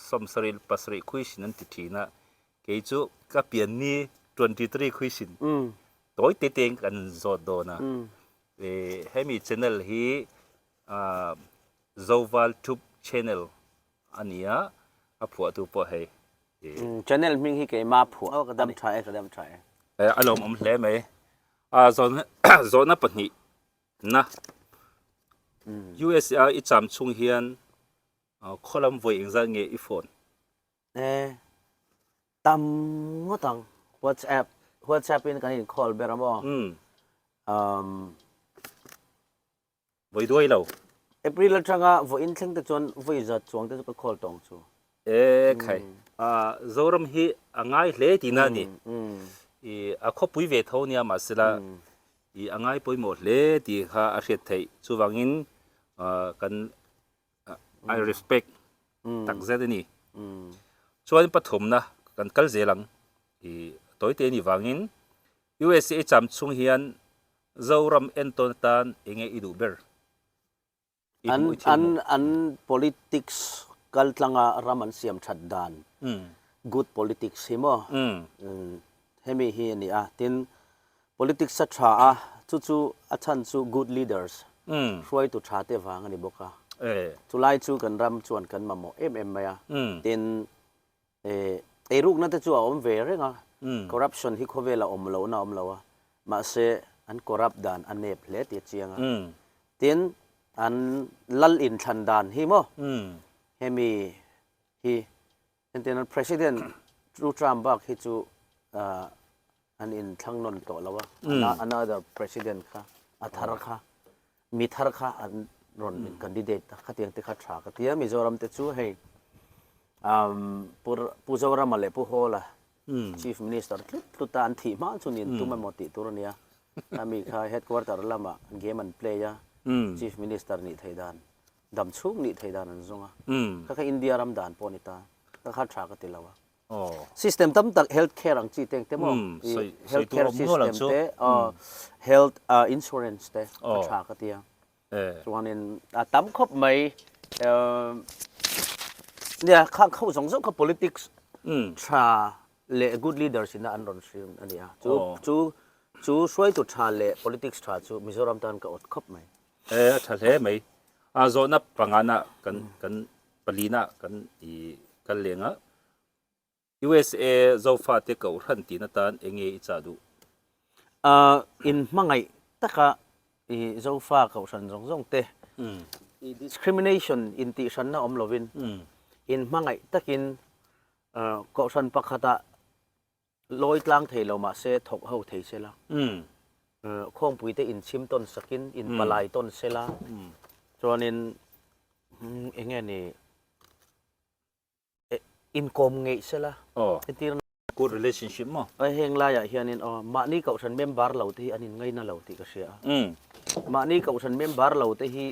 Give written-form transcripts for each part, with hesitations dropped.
77 question an ti thin a, kei chu ka pian ni 23 question tawi te te in kan zawt dawn a. Hemi channel hi Zoval Tube Channel a ni a, a phuahtu pawh hei. Channel hming hi keimah phuah. Aw ka dam tha e, ka dam tha e. A lawmawm hle mai. Zawhna pahnih na USA i cham chhung hian khawlam vawi engzat nge i phone? E tam ngawt ang WhatsApp WhatsApp in kan in call ber a maw? Um. Vawi duai lo. April atanga vawiin thleng te chuan vawi zat chuang te chu ka call tawng chu. E khai. Zoram hi a ngai hle tihna a ni. I a khawpui ve tho nia mahsela i a ngai pawimawh hle tih kha a hriat theih. Chuvangin kan I respect tak zet a ni. Chuan pathumna kan kal zel ang i tawite a nih vangin USA cham chhung hian Zoram entawn atan enge i duh ber? I An hmuh i thil an hmuh. an politics kal tlanga ram an siam that dan good politics hi maw hemi hi a ni a tin politics a tha a chu chu a chhan chu good leaders hruaitu tha te vang a ni bawk a chulai chu kan ram chuan kan mamawh em em mai a tin Eirukna te chu a awm ve reng a, corruption hi khawvela awm lohna a awm lo a, mahse an corrupt dan a nep hle tih a chiang a. Tin, an lal inthlan dan hi maw hemi hi entirna nan President True Trump bak hi chu an inthlang nawn tawh lo a, another President kha a thar kha Mi thar kha an rawn in candidate a, khatiang te kha tha ka ti a, Mizoram te chu hei Pu Zorama leh Pu Hawla Chief Minister tlut tlut a an thih hma chu nin tum emaw tih tur a nia, khami kha headquarter lamah game an play a, Chief Minister nih theih dan, dam chhung nih theih dan an zawng a, kha kha India ram dan pawh a ni ta, kha kha tha ka ti lo a. System tam tak health care ang chi te engte maw health care system te health insurance te a tha ka tia chuanin a tam khawp mai nia khang kho zawng zawng kha politics tha leh good leaders ina an rawn hrim a nia chu chu chu hruaitu tha leh politics tha chu Mizoram tan ka awt khawp mai. A tha hle mai. A zawhna pangana kan kan palina kan i kal leng a. USA Zofate Kohhran tihna tan enge i chah duh? In hmangaih taka i Zofa Kohhran zawng zawng te i discrimination intihhranna awm lovin in hmangaih takin Kohhran pakhatah Lawi tlang thei lo mah se thawk ho thei se la. Khawngpui te inchhim tawn sakin inpalai tawn se la. Chuanin eng nge ni inkawm ngeih se la. Entir Good relationship maw? Heng laiah hianin aw mahni kohhran member lo te hi an inngaina lo tih ka hria a. Mahni kohhran member lo te hi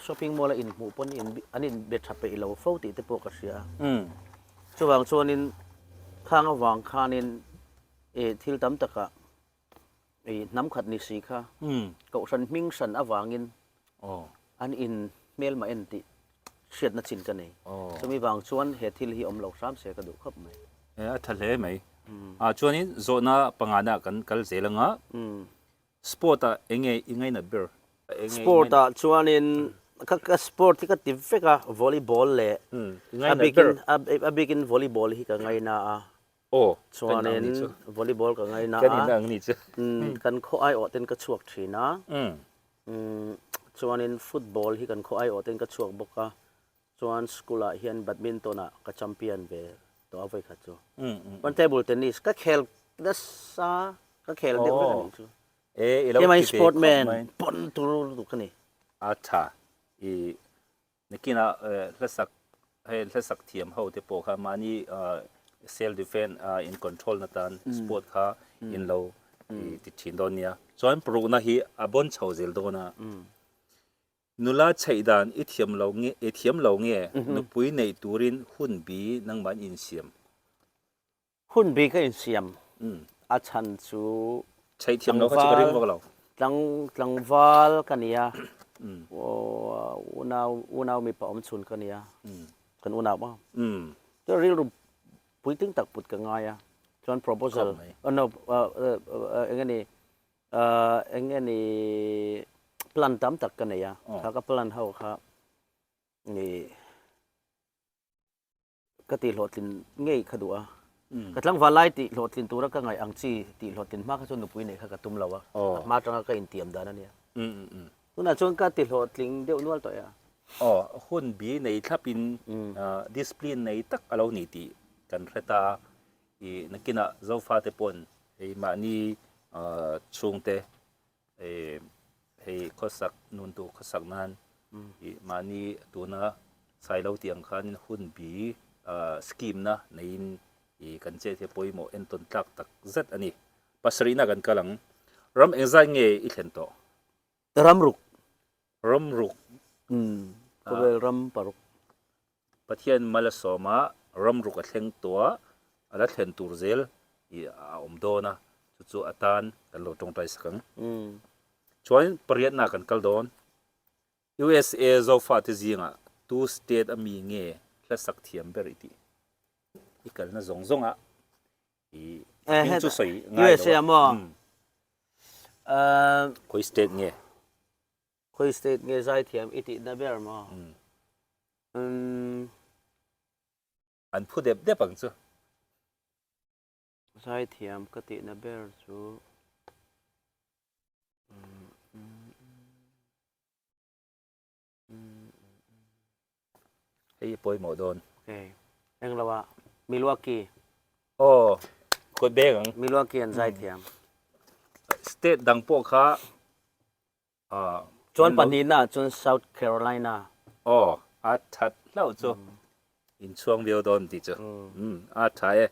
shopping mall a inhmuh pawn an inbe tha peih lo fo tih te pawh ka hria a. Chuvang chuanin khang avang khanin i thil tam takah i hnam khat ni si kha Kohhran hming hran avangin an in hmelmah en tih hriatna chin ka nei. Chumi vang chuan he thil hi awm lo hram se ka duh khawp mai. A tha hle mai. Chuanin zawhna pangana kan kal zel anga Sport ah enge i ngainat ber? Sport ah chuanin ka ka sport hi ka ti vek a, volleyball leh a bikin a bikin volleyball hi ka ngaina a. Aw, chuanin volleyball ka ngaina a. Kan inang ni chu. Kan khaw aiawh ten ka chhuak thin a. Chuanin football hi kan khaw aiawh ten ka chhuak bawk a. Chuan school ah hian badminton ah ka champion ve tawh a vawikhat chu. Chuan table tennis ka khel nasa ka khel deuh vek a nih chu. Keimah hi sport man pawn tur lutuk ka ni. A tha i nakinah hlasak hei hlasak thiam ho te pawh kha mahni self defense in control na tan sport kha in lo ti thin dawn nia. Chuan parukna hi a bawn chho zel dawn a. Nula chheih dan i thiam lo nge, i thiam lo nge, nupui neih turin hun bi nangmah in insiam? Hun bi ka insiam a chhan chu Chheih thiam lo kha chu ka ring vak lo. Tlang tlangval ka nia, unau unau mipa awm chhun ka nia, kan unau maw? Chuan rilru puitling tak put ka ngai a, chuan proposal, no, eng nge ni, eng nge ni plan tam tak ka nei a, kha ka plan ho kha ni ka tih hlawhtlin ngei kha duh a, ka tlangval lai tih hlawhtlin tura ka ngaih ang chi tih hlawhtlin hma kha chuan nupui neih kha ka tum lo a, a hma atanga ka intiam dan a nia. Tunah chuan ka ti hlawhtling deuh nual tawh e a. Aw, hun bi nei thlapin discipline nei tak a lo ni tih kan hre ta a, i nakinah Zofate paw'n hei mahni chhungte hei khawsak nun tur khawsak nan i mahni tuna Sailo tih ang khanin hun bi scheme na neiin i kan chet hi pawimawh entawn tlak tak zet a ni. Pasarihna kan kal ang. Ram engzai nge i thlen tawh? Ram ruk. Ram ruk. Umm, khawvel ram paruk. Pathian mal a sawm a, ram ruk a thleng tawh a, a la thlen tur zel i a awm dawn a, chu chu a tan kan lo tawngtai sak ang. Chuan pariatna kan kal dawn. USA Zofate zingah tu state a mi nge hlasak thiam ber i tih? I kalna zawng zawngah i hming chu sawi ngai lo a. Maw? Khawi state nge? Khawi state nge zaithiam i tihna ber maw? An phu dep dep ang chu. Zaithiam ka tihna ber chu. Hei pawimawh dawn. Okay. Eng lo ah Milwaukee. Aw, kawt beng ang. Milwaukee an zai thiam. State dang pawh kha ah. Chuan pahnihna ah chuan South Carolina. Aw, a that hlauh chu. Inchhuang viau dawn tih chu. Um, a tha e.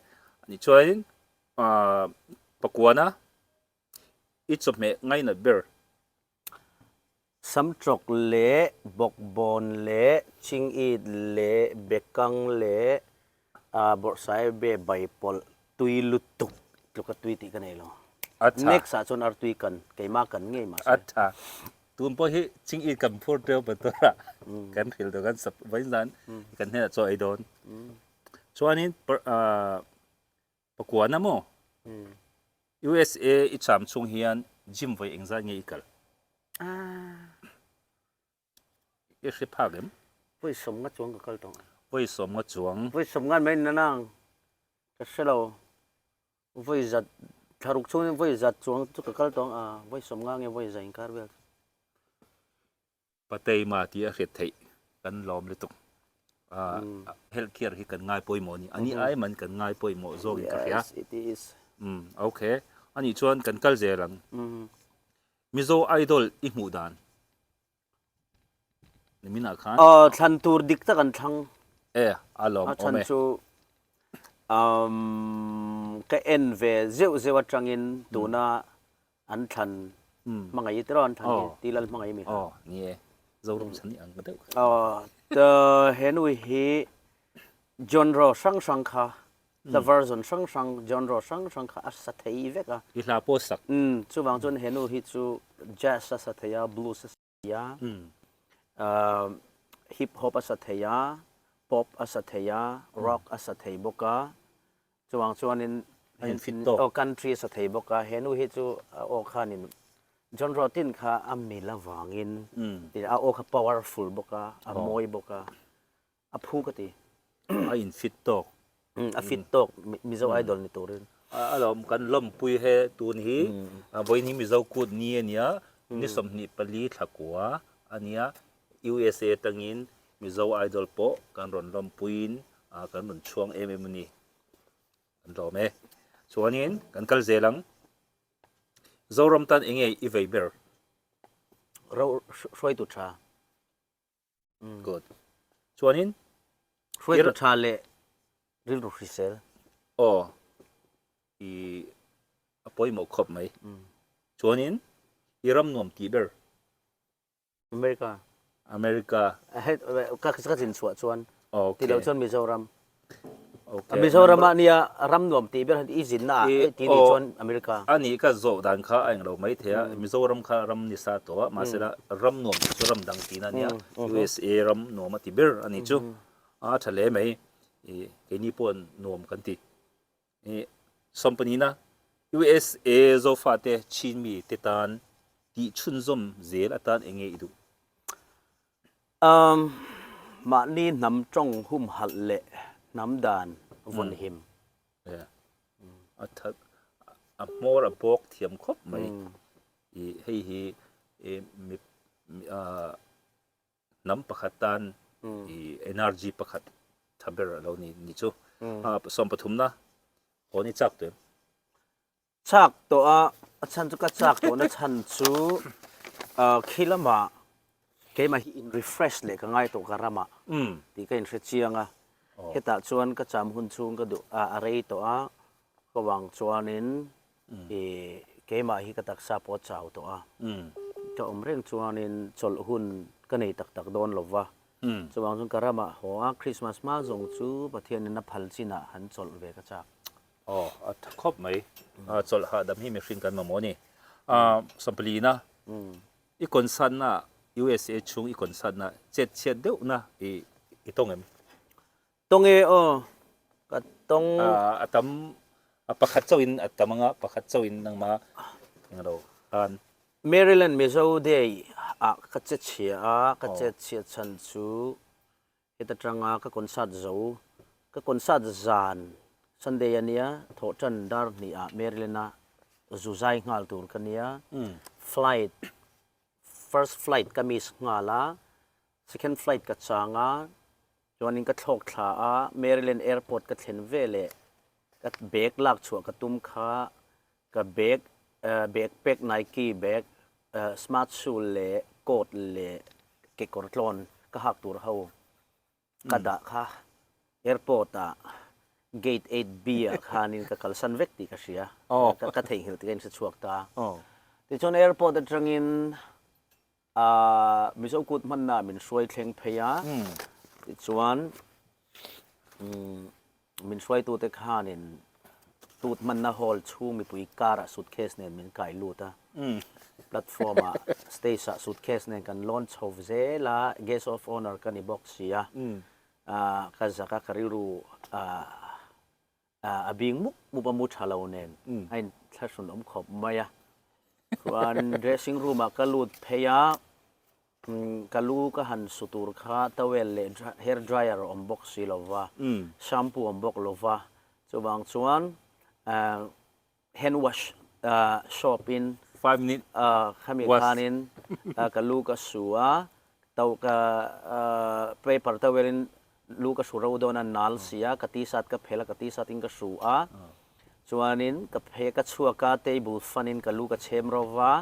Ani chuanin ah pakuana i chawhmeh ngainat ber. Samtawk leh Bawkbawn leh Chingit leh Bekang leh Bawrhsaibe Baipawlh tui lutuk tluka tui tih ka nei lo. Next ah chuan artui kan, keimah kan ngei mahse. A tha. Tun pawh hi Chingit kan phur teuh motor ah kan hrilh duh kan sap vawiin zan kan hnenah chaw ei dawn. Chuanin Pakuana maw? USA i cham chung hian gym vawi engzat nge i kal? I hre phak em? Vawi sawmnga chuang ka kal tawh. Vawi sawmnga chuang. Vawi sawmnga mai na nang ka hre lo. Vawi zat thlaruk chhungin vawi zat chuang chu ka kal tawh ang a, vawi sawmnga nge vawi za inkar vel chu. Pateima tih a hriat theih kan lawm lutuk. Health care hi kan ngai pawimawh a ni. A ni ai man kan ngai pawimawh zawk in ka hria. Yes, it is. Um, okay. A nih chuan kan kal zel ang. Mizo Idol i hmuh dan niminah khan. Aw, thlan tur dik tak an thlang. E, a lawm A awm chhan e. chu um, ka en ve zeuh zeuh atangin tuna an thlan hmangaih tiraw an thlan hi ti lal hmangaih mi kha. Aw ni e Zoram chhan i ang deuh kha. Aw henu hi genre hrang hrang kha hla version hrang hrang genre hrang hrang kha a sa thei vek a. I hla pawh sak. Chuvang chuan henu hi chu jazz a sa thei a blues a sa thei a hip hop a sa thei a pop a sa thei a rock a sa thei bawk a Chuvang chuanin A infit tawk. Aw country a sa thei bawk a, he nu hi chu a aw khanin John Rotin kha a mil avangin a aw kha powerful bawk a, a mawi bawk a, a phu ka ti. A infit tawk. A fit tawk Mizo Idol ni turin. A lawm kan lawmpui he tun hi vawiin hi Mizo kut ni a nia, ni 24 thla kua a nia, USA atangin Mizo Idol pawh kan rawn lawmpuiin kan rawn chhuang em em a ni. Kan lawm e. Chuanin kan kal zel ang. Zoram tan enge i vei ber? Ro hruaitu tha. Good. Chuanin hruaitu tha leh rilru hrisel. Aw. I a pawimawh khawp mai. Chuanin i ram nuam tih ber? America. America. Ka ka zin chhuah chuan. Okay. Ti lo chuan Mizoram. Okay. Mizoram ah nia ram nuam tih ber i zin na ah ti ni chuan America. Ani ka zawh dan kha a englo mai thei a. Mizoram kha ram ni sa tawh a, mahsela ram nuam tih chu ram dang tihna ania. USA ram nuam a ti ber ani chu. A tha hle mai. I keini pawh nuam kan ti. I sawmpahnihna USA Zofate Chinmi te tan tih chhunzawm zel atan eng nge i duh? Um, mahni hnam tawng humhalh leh hnam dan vawn him. A that a hmawr a bawk thiam khawp mai. I hei hi i mi hnam pakhat tan i energy pakhat tha ber a lo ni ni chu. 13 na haw ni chak tuem. Chak tawh a, a chhan chu ka chak tawhna chhan chu khi lamah keimah hi in refresh leh ka ngai tawh ka ramah tih ka inhre chiang a. Hetah chuan ka cham hun chhung ka duh a rei tawh a, ka vang chuanin i keimah hi ka taksa pawh a chau tawh a. Ka awm reng chuanin chawlh hun ka nei tak tak dawn lo va. Chuvang chuan ka ramah haw a, Christmas hma zawng chu Pathianin a phal chinah han chawlh ve ka chak. Aw, a tha khawp mai. Chawlh hahdam hi mihring kan mamawh a ni. Sawmpalina, i concert-na USA chhung i concert-na chet chhiat deuhna i i tawng em? Tawng e aw, ka tawng. A tam, a pakhat chauhin a tam anga, pakhat chauhin nangmah englo tan. Maryland Mizo Day ah ka che chhia a, ka chet chhiat chhan chu Heta tanga ka concert zo, ka concert zan Sunday a nia, thawh tan dar hnih ah Maryland a zu zai nghal tur ka nia, flight, first flight ka miss nghal a, second flight ka chang a, chuanin ka thlawk thla a, Maryland airport ka thlen veleh ka bag lak chhuah ka tum kha ka bag, backpack Nike bag, smart shoe leh coat leh kekawr tlawn ka hak tur ho ka dah kha airport ah gate 8B ah khanin ka kalsan vek tih ka hria, ka theihnghilh tih ka inhre chhuak ta. Tichuan airport atangin Mizo kut hmanna min hruai thleng phei a, tichuan min hruaitute khanin tut hmanna hall chhung mipui karah suitcase nen min kai lut a, platform ah stage ah suitcase nen kan lawn chho zel a, guest of honour ka ni bawk si a, ka zak a ka rilru A bing mup mup a mu tha lo nen a inthlahrun awm khawp mai a. Chuan dressing room ah ka lut phei a, ka lu ka han su tur kha towel leh hair dryer a awm bawk si lo va, shampoo a awm bawk lo va, chuvang chuan hand wash soap in khami khanin ka lu ka su a, paper towel in Lu ka hru ro dawn a, nal si a, ka t-shirt ka phel a, ka t-shirt in ka hru a, chuanin ka phe ka chhuak a, table fan in ka lu ka chhem ro va,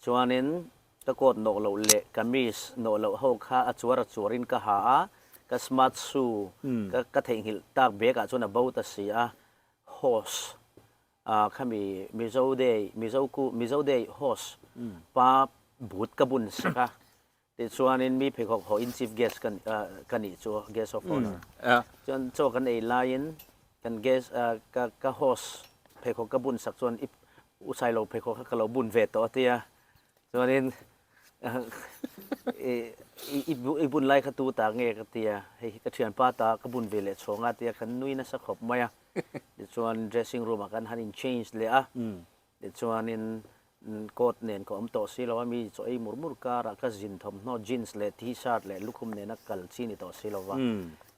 chuanin ka coat nawh loh leh kamis nawh loh ho kha a chuar a chuar in ka ha a, ka smart shoe ka ka theihnghilh tak bag ah chuan a bo ta si a, hose khami Mizo day Mizo ku Mizo day hose pa boot ka bun sak a, Tichuanin mi pheikhawk haw in chief guest ka ka nih chu guest of honour. Chuan chaw kan ei laiin kan guest ka ka host pheikhawk ka bun sak chuan i u Sailo pheikhawk kha ka lo bun ve tawh a tia. Chuanin i i bun lai kha tu ta nge ka tia hei hi ka thianpa ta ka bun ve leh chhawng a tia kan nui nasa khawp mai a. Tichuan dressing room ah kan han in change leh a. Tichuanin coat nen ka awm tawh si lo a, mi chaw ei mur mur karah ka zin thawmhnaw jeans leh t-shirt leh lukhum nena kal chi ni tawh si lo va.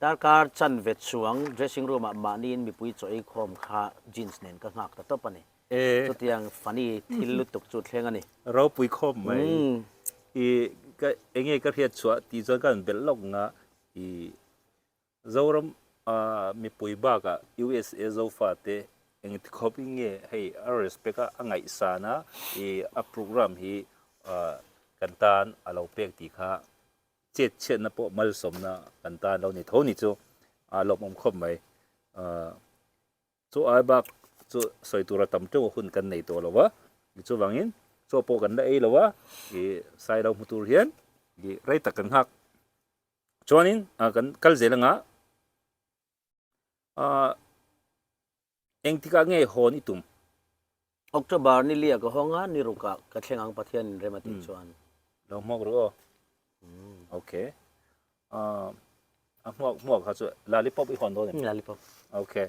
Darkar chanve chuang dressing room ah mahniin mipui chaw ei khawm kha jeans nen ka nghak ta tawp a ni. Chutiang funny thil lutuk chu thleng a ni. Ropui khawp mai. I ka enge ka hriat chhuah tih chuan ka han belh lawk nga i Zoram mipui bakah USA Zofate engti khawp in nge hei a respect a, a ngaihsan a, i a program hi kan tan a lo pek tih kha chet chhiatna pawh malsawmna kan tan lo ni tho ni chu a lawmawm khawp mai. Chu ai bak chu sawi tura tam teuh hun kan nei tawh lo va, chuvangin chaw pawh kan la ei lo a, i Sailo hmu tur hian i rei tak kan nghak. Chuanin kan kal zel anga engtikah nge hawn i tum? October ni lia ka hawng a, ni rukah ka thleng ang Pathian in rem a tih chuan. Lo hmawk ru aw. Ok. A hmuak hmuak kha chu lollipop i hawn dawn em? Lollipop. Okay.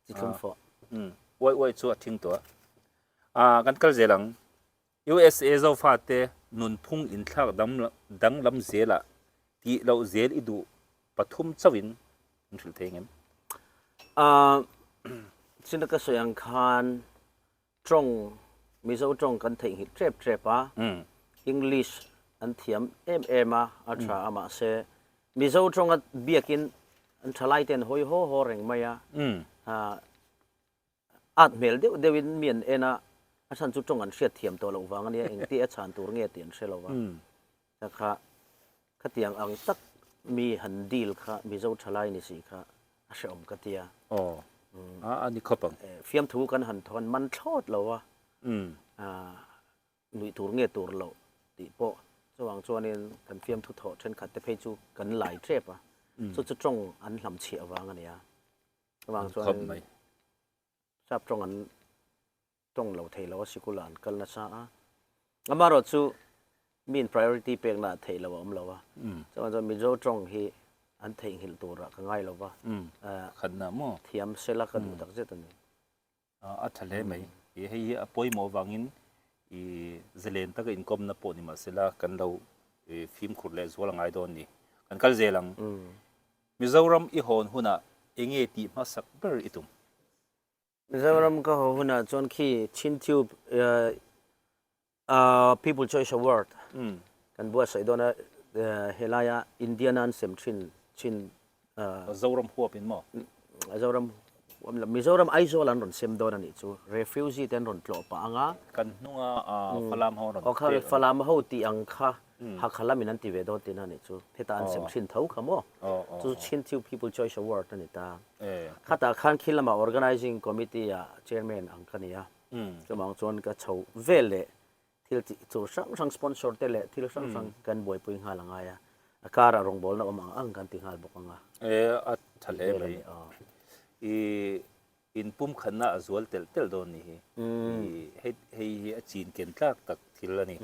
Chi thlum fawh. Um, uai uai chu a thing tawh a. Ah, kan kal zel ang. USA Zofate nunphung inthlak dam danglam zelah tih loh zel i duh pathum chauhin an hrilh thei ngem? Ah, china ka sawi ang khan tawng Mizo tawng kan theihnghilh tep tep a, English an thiam em em a, a tha a mahse Mizo tawnga biakin an thalai te an hawi haw haw reng mai a, at hmel deuh deuhin mi an en a, a chhan chu tawng an hriat thiam tawh loh vang a nia, engtia a chhan tur nge tih an hre lo va, ta kha khatiang ang tak mi han deal kha Mizo thalai ni si kha a hrehawm ka tia. Aw, a a ni khawp ang. Fiamthu kan han thawn man thlawt lo a, nuih tur nge tur loh tih pawh chuvang chuanin kan fiamthu thawh thenkhat te phei chu kan lai tep a, chu chu tawng an hlam chhiah vang a nia. Chuvang chuanin sap tawng an tawng lo thei lo a sikul ah an kal nasa a, amaherawh chu min priority pek na theih lo a awm lo a, chuan chuan Mizo tawng hi an theihnghilh tur ah ka ngai lo va, thiam sela ka duh tak zet a ni. A tha hle mai, i hei hi a pawimawh avangin i zalen taka inkawmna pawh ni mahsela kan lo fimkhur leh zual a ngai dawn a ni. Kan kal zel ang. Mizoram i hawn hunah enge tih hmasak ber i tum? Mizoram ka haw hunah chuan khi Chin Tube People Choice Award kan buatsaih dawn a, helaia Indiana an sem thin chin Zoram huap in maw? Zoram huap lo, Mizoram Aizawl an rawn sem dawn a nih chu, refugee te an rawn tlawh pah ang a. Kan hnunga Falam ho an rawn pek. Falam ho tih ang kha Hakha lamin an ti ve dawn tihna a nih chu, hetah an sem thin tho kha maw? Chu Chin Tube People Choice Award a ni ta. Khatah khan khi lamah Organising Committee ah Chairman ang ka ni a, chuvang chuan ka chho vel leh thil tih tur hrang hrang sponsor te leh thil hrang hrang kan buaipui nghal a ngai a, a karah rawngbawlna awm ang ang kan ti nghal bawk ang a. A tha hle mai. I inpumkhatna a zual telh telh dawn ni hi. I hei hi a chin ken tlak tak thil a ni.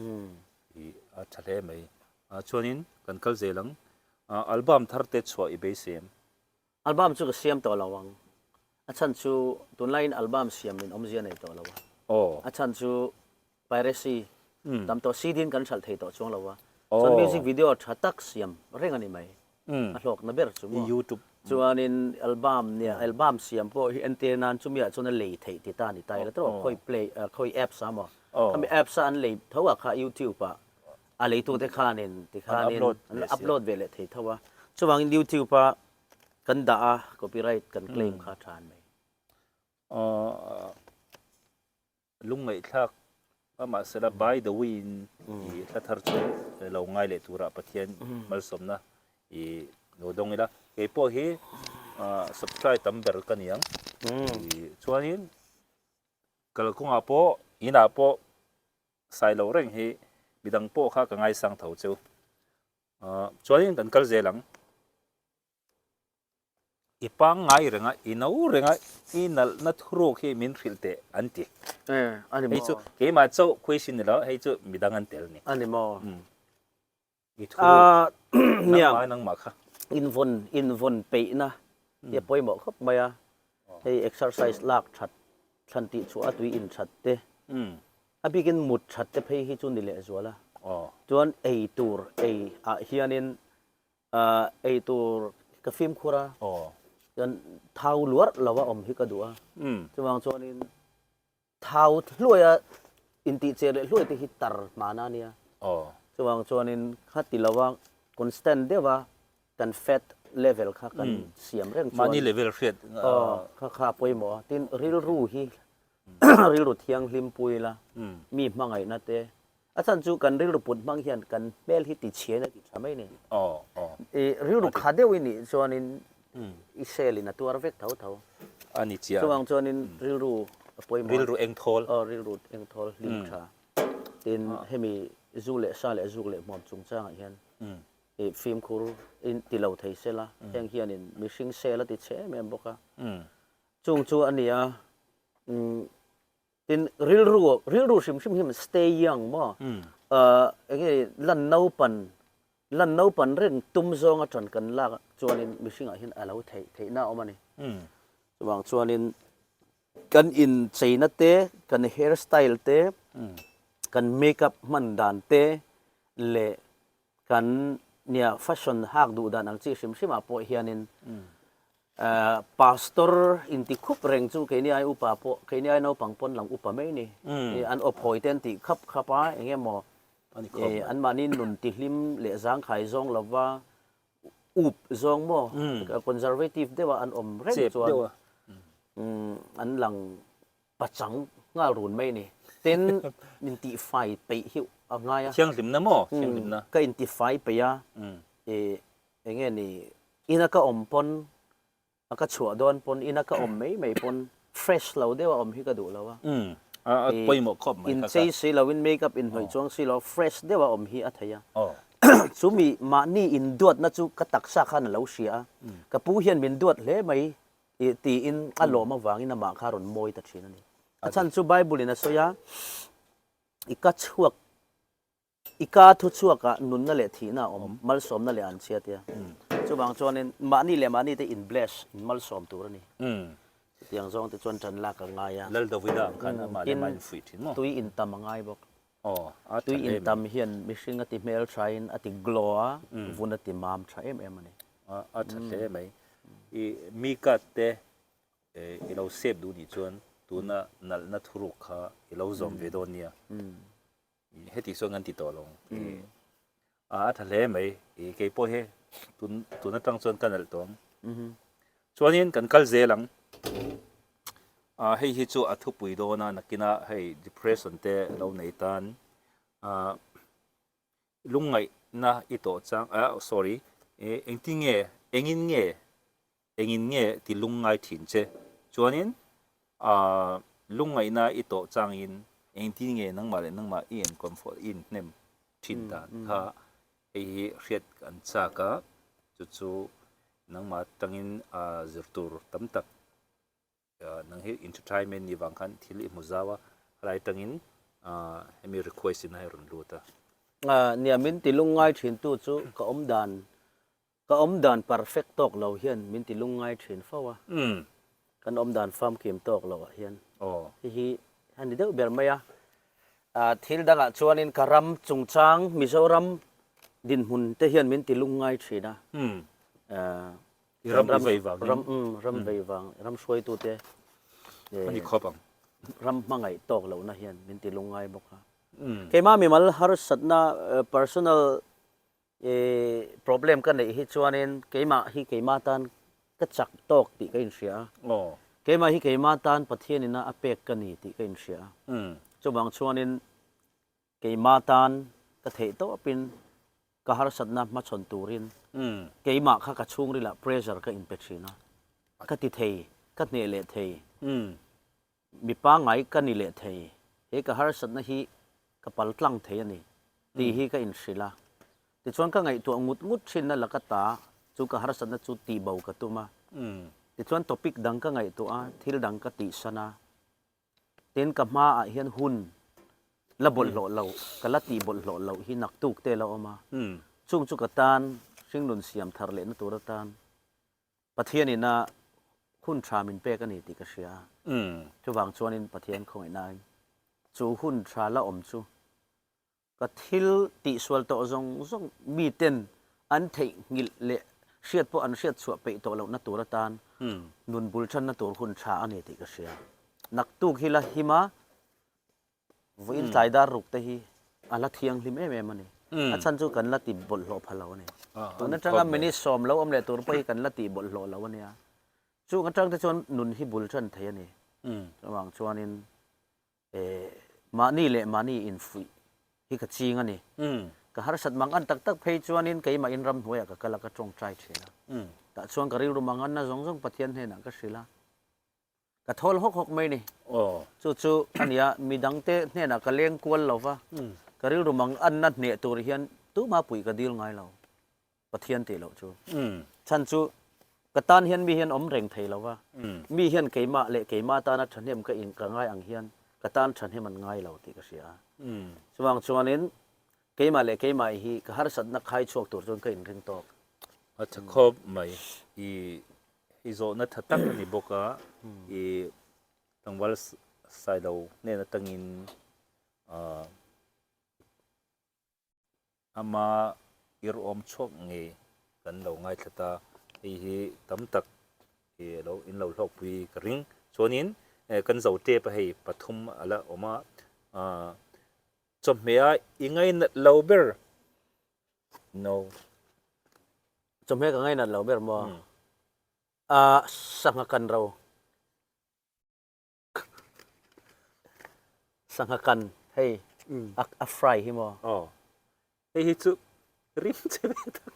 I a tha hle mai. Chuanin kan kal zel ang. Album thar te chhuah i beisei em? Album chu ka siam tawh lo ang. A chhan chu tunlaiin album siam min awmzia nei tawh lo a. A chhan chu piracy tam tawh CD in kan hralh thei tawh chuang lo a. Chuan music video tha tak siam reng a ni mai. A hlawkna ber chu maw. YouTube. Chuanin album nia album siam pawh hi entir nan chumi ah chuan a lei theih ti ta a ni ta ila tawh khawi play khawi apps ah maw. Khami apps a an lei tho ah kha YouTube ah a leitute khanin tikhanin an upload ve leh thei tho a. Chuvangin YouTube a kan dah a copyright kan claim kha a tha an mai. Lungngaihthlak a mahsela by the way in i hla thar chu lo ngai leh turah Pathian malsawmna i lo dawng ila. Kei pawh hi subscribe tam ber ka ni ang. Chuanin kalkawngah pawh inah pawh sai lo reng hi midang pawh kha ka ngaisang tho cheu. Chuanin kan kal zel ang. I pangngai renga, i no renga, i nalhna thuruk hi min hrilh teh an ti. Hei chu keimah chauh question ni lo, hei chu midang an tel ni. A ni maw? I thuruk nangmah nangmah kha. Invawn, invawn peihna hi a pawimawh khawp mai a. Hei exercise lak that, thlan tih chhuah a tui in that te, a bikin mut that te phei hi chu ni lehzual a. Chuan ei tur ei ah hianin Ei tur ka fimkhur a, chuan thau luar lo a awm hi ka duh a, chuvang chuanin thau hluaia intih che leh hluai te hi tar hmana a nia, chuvang chuanin kha ti lo a constant deuh a kan fat level kha kan siam reng chuan mahni level hriat kha kha a pawimawh a, tin rilru hi rilru thianghlim pui la mi hmangaihna te A chhan chu kan rilru put hmang hian kan hmel hi ti chhiain a ti tha mai ni. I rilru kha deuh i nih chuanin i sel in a tuar vek tho tho. A ni chiah. Chuvang chuanin rilru a pawimawh. Rilru eng thawl. Aw rilru eng thawl hlim tha. Tin hemi zu leh sa leh zuk leh hmuam chungchangah hian i fimkhur in ti lo thei sela heng hianin mihring sel a ti chhe em em bawk a. Chung chu a ni a. Tin, rilru, rilru hrim hrim hi stay young maw? Eng nge lan naupan Lan naupan reng tum zawnga ṭan kan lak chuanin mihringah hian a lo theih theihna a awm a ni. Chuvang chuanin kan incheina te, kan hair style te, kan make up hman dan te leh kan nia fashion hak duh dan ang chi hrim hrimah pawh hianin Pastor inti khup reng chu keini ai upa pawh keini ai naupang pawn lang upa mai ni. An awphawi te an tih khap khap a, eng emaw anmahni nun tihlim leh zangkhai zawng lova up zawng maw conservative deuha an awm reng chuan an lang pachang nghal run mai ni. Tin intifai peih hi a ngai a. Thianghlimna maw? Thianghlimna. Ka intifai peih a, eng nge ni ina ka awm pawn a ka chhuah dawn pawn ina ka awm mai mai pawn fresh lo deuh a awm hi ka duh lo a. A pawimawh khawp mai kha ka. Inchei si lo in make up inhnawih chuang si lo fresh deuh a awm hi a thei a. Chumi mahni induatna chu ka taksa khan a lo hria a, ka pu hian min duat hle mai tiin a lawm avangin amah kha a rawn mawi ta thin a ni. A chhan chu Bible in a sawi a, i ka chhuak I ka thu chhuakah nunna leh thihna a awm, malsawmna leh an chhia tia. Chuvang chuanin mahni leh mahni te in bless, in malsawm tur a ni. Chutiang zawng te chuan ṭan lak a ngai a. Lal Davida ang khan amah leh amah in fuih ṭhin maw? Tui intam a ngai bawk. Aw, a ṭha Tui hle mai. intam hian mihring a ti hmelṭhain a ti glow a, vun a ti mam ṭha em em a ni. A ṭha hle mai. I mi kat te I lo sep duh nih chuan tuna nalhna thuruk kha i lo zawm ve dawn nia. Heti sawn kan ti tawh lo ang. A tha hle mai. Kei pawh hi tun atang chuan ka nalh tawh ang. Chuanin kan kal zel ang. Hei hi chu a thupui dawn a, nakinah hei depression te lo nei tan lungngaihna i tawh chang, sorry, engtin nge, engin nge Engin nge ti lungngai thin che? Chuanin aah lungngaihna i tawh changin engtin nge nangmah leh nangmah i en comfort i inhnem thin dan kha hei hi hriat kan chak a, chu chu nangmah atangin aah zir tur tam tak aah nang hi entertainment nih vang khan thil i hmu zau a, helai atangin aah hemi request in a rawn lut a. Aah nia min ti lungngai thin tu chu ka awm dan Ka awm dan perfect tawk lo hian min ti lungngai thin fo a, kan awm dan famkim tawk loh ah hian hei hi a ni deuh ber mai a. Thil dangah chuanin ka ram chungchang Mizoram dinhmun te hian min ti lungngai thin a, ram vei vangin ram vei vang ram hruaitute ram hmangaih tawk lohna hian min ti lungngai bawk a. Keimah mimal harsatna personal I problem ka neih hi chuanin keimah hi keimah tan ka chak tawk tih ka inhria a. Keimah hi keimah tan Pathian ina a pek ka ni tih ka inhria a. Chuvang chuanin keimah tan ka theih tawpin ka harsatna hmachhawn turin keimah kha ka chhungrilah pressure ka inpe thin a. Ka ti thei, ka hneh leh thei. Mi pangngai ka ni leh thei, he ka harsatna hi ka pal tlang thei a ni tih hi ka inhrilh a. Tichuan ka ngaihtuah ngut ngut thinna laka ta chu ka harsatna chu tihbo ka tum a. Tichuan topic dang ka ngaihtuah a, thil dang ka tihsan a. Tin ka hmaah hian hun la bawlhhlawh loh, ka la tih bawlhhlawh loh hi naktuk te la awm a. Chung chu ka tan hringnun siam thar lehna tur atan Pathianin a hun tha min pek a ni tih ka hria a, chuvang chuanin Pathian khawngaihnain chu hun tha la awm chu ka thil tihsual tawh zawng zawng miten an theihnghilh leh hriat pawh an hriat chhuah peih tawh lohna tur atan nun bul tanna tur hun tha a ni tih ka hria. Naktuk hi la him a, Vawiin tlai dar ruk te hi a la thianghlim em em a ni. A chhan chu kan la ti bawlhhlawh pha lo a ni. Tun atanga minute sawm lo awm leh tur pawh hi kan la ti bawlhhlawh lo a nia. Chung atang te chuan nun hi bul tan thei a ni. Chuvang chuanin mahni leh mahni infuih hi ka ching a ni. Ka harsat mang an tak tak phei chuanin keimah in ramhnuaiah ka kal a, ka tawngtai thin a. Tah chuan ka rilru mang anna zawng zawng Pathian hnenah ka hrilh a. Ka thawl hawk hawk mai ni. Chu chu a nia, midangte hnenah ka leng kual lo va, ka rilru mang anna hneh tur hian tumah puih ka dil ngai lo, Pathian tih loh chu. Chhan chu ka tan hian mi hian awm reng thei lo va, mi hian keimah leh keimah tana thahnem ka in ka ngai ang hian ka tan thahnem an ngai lo tih ka hria a. Chuvang chuanin. Keimah leh keimah hi ka harsatna khai chhuak tur chuan ka inring tawk. A tha khawp mai. I i zawhna tha tak a ni bawk a, i tlangval Sailo hnen atangin ah ama irhawm chhuak ngei kan lo ngaithla ta. Hei hi tam tak i lo in lo hlawkpui ka ring. Chuanin kan zo tep a hei pathum a la awm a, ah Chawhmeh a i ngainat lo ber? No. Chawhmeh ka ngainat lo ber maw? A sangha kan ro. Sangha kan hei a fry hi maw? Aw. Hei hi chu rim che ve tak.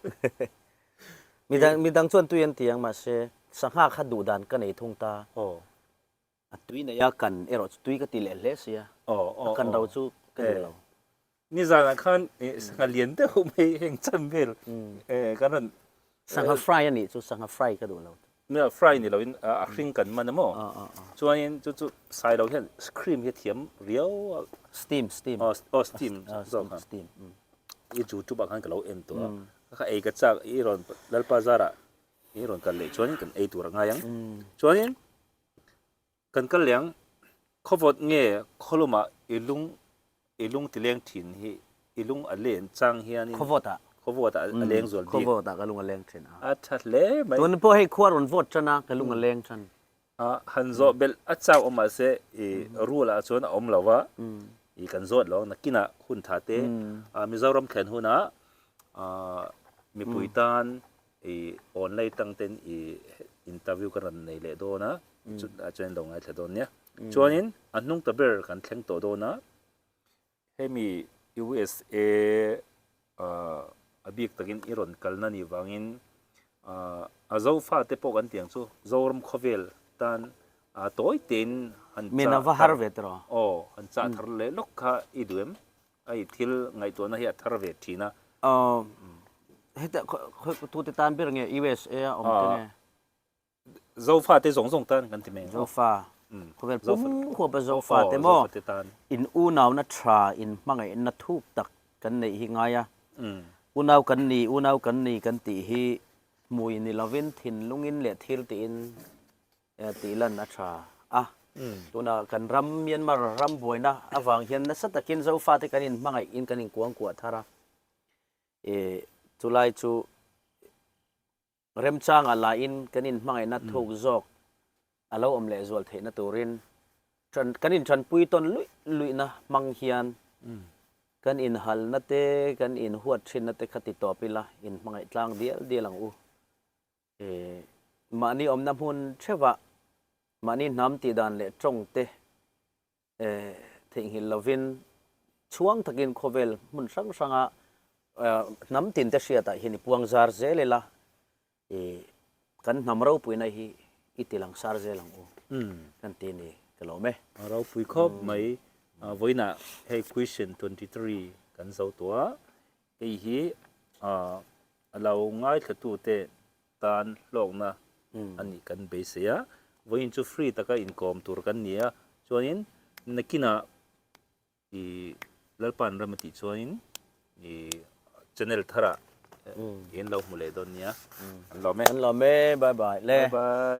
Midang midang chuan tui an ti ang mahse sangha kha duh dan ka nei thung ta. Aw. A tui nei a kan erawh chu tui ka ti leh hle sia, a kan ro chu ka duh lo. Nizanah khan sangha lian deuh mai heng chan vel kan rawn. Sangha fry a nih chu, sangha fry ka duh lo. Nia fry ni loin a hring kan man a maw? Chuanin chu chu sai lo hian cream hi a thiam riau a. Steam, steam. Aw steam zawk kha. Steam. I youtube ah khan ka lo en tawh a, ka ei ka chak i rawn Lalpa zarah i rawn kal leh chuanin kan ei tur a ngai ang. Chuanin Kan kal leng, khawvawt nge khawlumah i lung i lung ti leng thin hi i lung a len chang hianin Khawvawt ah. Khawvawt ah a leng zual bik. Khawvawt ah ka lung a leng thin a. A tha hle mai. Tun pawh hei khua rawn vawt tan a, ka lung a leng tan. A han zawh belh a chau awm mahse i rule ah chuan a awm lo va, i kan zawt lo ang nakinah hun tha te Mizoram thlen hunah mipui tan I online tang ten i interview ka rawn nei leh dawn a, chutah chuan lo ngaithla dawn nia. Chuanin a hnung ta ber kan thleng tawh dawn a, hemi USA a bik takin i rawn kalna nih vangin a Zofa te pawh kan tiang chu Zoram khawvel tan tawi tein han Min a va har ve tiraw? Aw, han chah thar leh lawk kha i duh em? Hei thil ngaihtuahna hi a thar ve thin a. Aw, heta khawi tute tan ber nge USA a awm te nge? Zofa te zawng zawng tan kan ti mai ang. Zofa, khawvel pum khuap a Zofa te maw? Zofa te tan. In unauna tha, in hmangaihna thuk tak kan neih hi ngai a. Unau kan ni, unau kan ni kan tih hi hmui ni lovin thinlungin leh thil tiin tih lan a tha a. Tuna kan ram Myanmar ram buaina avang hian nasa takin Zofate kan inhmangaih in kan inkuangkuah thar a. Ih chulai chu remchanga lahin kan inhmangaihna thuk zawk a lo awm leh zual theihna turin kan inthanpui tawn luih luihna hmang hian kan inhalna te kan inhuat thinna te kha ti tawp ila inhmangaih tlang dial dial ang u. Mahni awmna hmun theuhah mahni hnam tih dan leh tawng te theihnghilh lovin chhuang takin khawvel hmun hrang hranga hnam tin te hriatah hian i puang zar zel ila kan hnam ropuina hi i ti lang sar zel ang u kan ti ni ka lawm e. A ropui khawp mai. Vawiinah hei question 23 kan zo tawh a, Hei hi a lo ngaithlatute tan hlawkna a nih kan beisei a, vawiin chu free taka inkawm tur kan ni a, chuanin nakinah i Lalpa'n ram a tih chuanin i channel tharah in lo hmu leh dawn nia. An lawm e. An lawm e, bye bye le. Bye bye.